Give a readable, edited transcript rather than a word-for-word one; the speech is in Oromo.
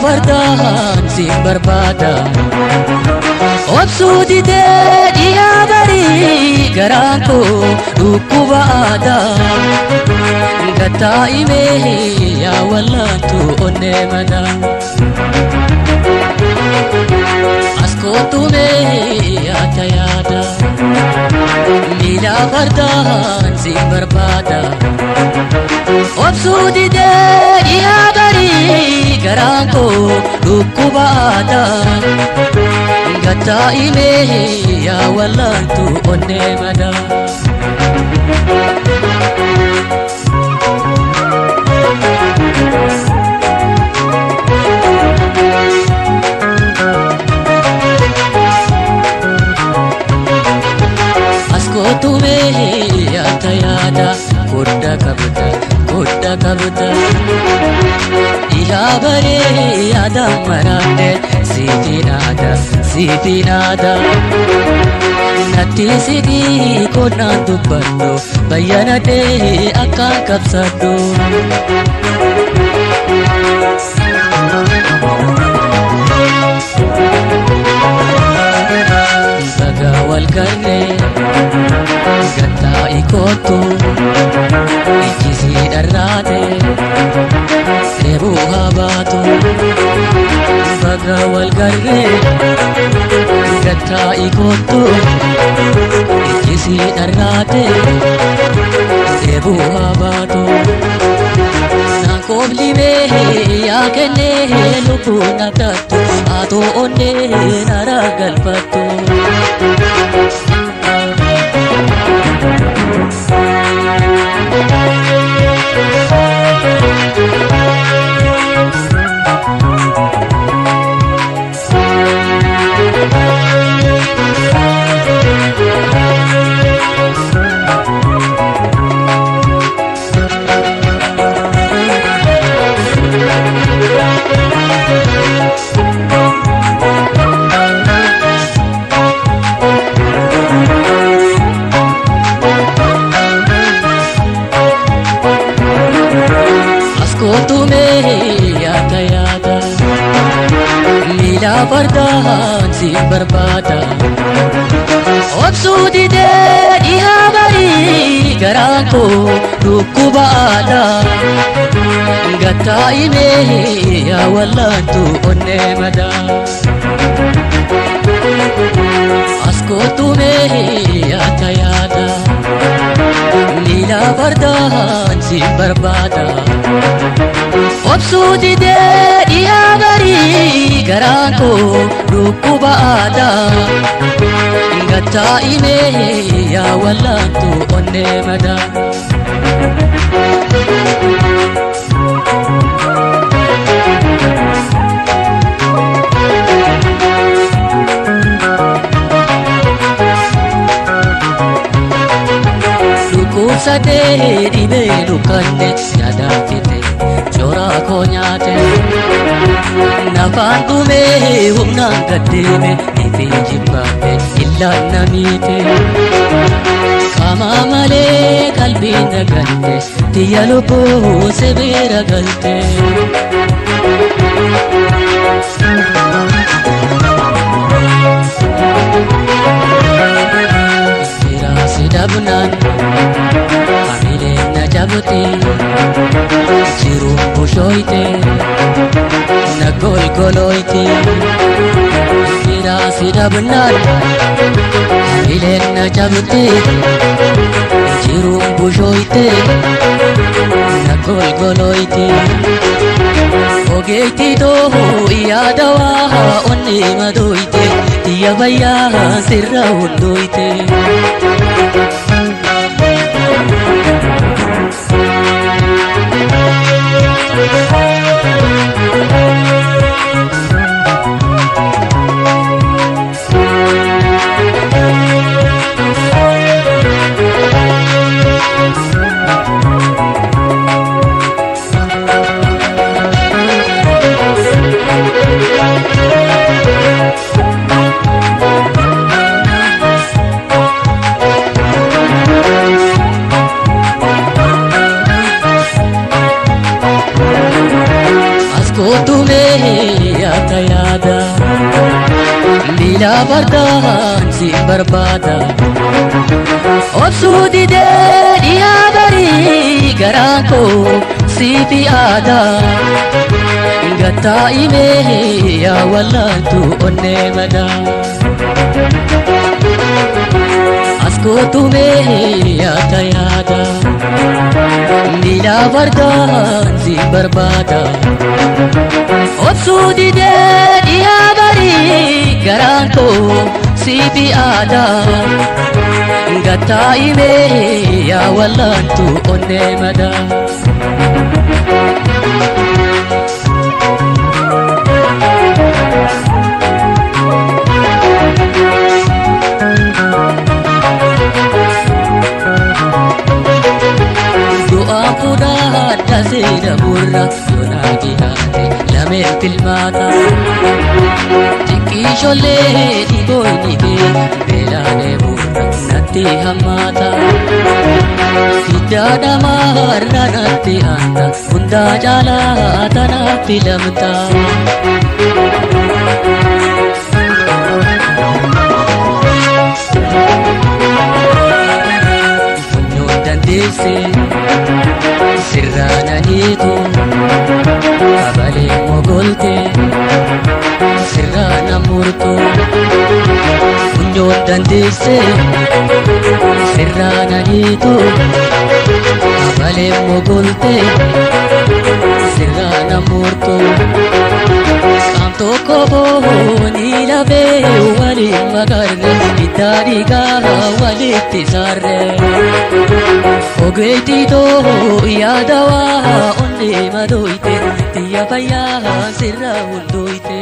Bardaan si barbaada obsuu didee dhiyaa barii garaan koo dhukkuba aadaa gattaa'imee yaa wallaantu onnee madaa as kottumee yaada yaada miila fardaan si barbaada obsuu didee dhiyaa barii garaan koo dhukkuba aadaa gattaa'imee yaa wallaantu onnee madaa. As kottumee yaada yaada kodda qabda kodda qabda dhiyaa baree yaada maraanne siitiin aadaa siitiin aadaa natti siqii konnaan dubbadhu bayyanadhee akkaan qabsadhu. Baga wal garree gattaa'i kottu ijji sii dharraate dheebuu haa baatu. Baga wal garree gattaa'i kottu ijji sii dharraate dheebuu haa baatu. Naan kooblimee yaa kennee lubbuu na taattu haatoo onnee nara galfattu. As kottumee yaada yaada miila fardaan si barbaada obsuu didee dhiyaa barii garaan koo dhukkuba aadaa gattaa'imee yaa wallaantu onnee madaa. As kottumee yaada yaada miila fardaan si barbaada obsuu didee dhiyaa barii garaan koo dhukkuba aadaa gattaa'imee yaa wallaantu onnee madaa. Dhukkubsatee dhibee dukkanne yaadaan fite coraa koo nyaate nafaan dhumee humnaan gaddeeme ifee jibbaate illaan na miite qaamaa malee qalbiin na galte tiyya lubbuu sibiira galte. Firaasi dhabnaan hamileen na cabte jiruun bushooyte na golgolooyte. Firaasi dhabnaan hamileen na cabte jiruun bushooyte na golgolooyte. Ogeetti too yaada waa onnee madooyte tiyya bayyaa sirra hundooyte. barbaada. Obsuu didee dhiyaa barii garaan koo siifi aadaa. Gattaa'imee yaa wallaantu onnee madaa. As kootumee yaada yaada. Miila fardaan si barbaada. Obsuu didee dhiyaa barii garaan koo siifi aadaa. Gattaa'imee yaa wallaantu onnee madaa. Du'aan fuudhaa seera burra yoonaa dhiyaate lameen filmaata. Xiqqishollee dhibooyni kee beelaanee burra natti hammaata. Hiddaa dhamaarra natti aanta hundaa caalaa tanaaf filamta. Funyoon dandeessee sirraananiitu kabalee mogolte sirraana murtu. Funyoon dandeessee sirraananiitu kabalee mogolte sirraana murtu. Qaam tokko boonii lafee waliin makarre hiddaa dhiigaa walitti saarre. Ogeettii too yaada waa onnee madooyte xiyya fayyaa sirra hundooyte.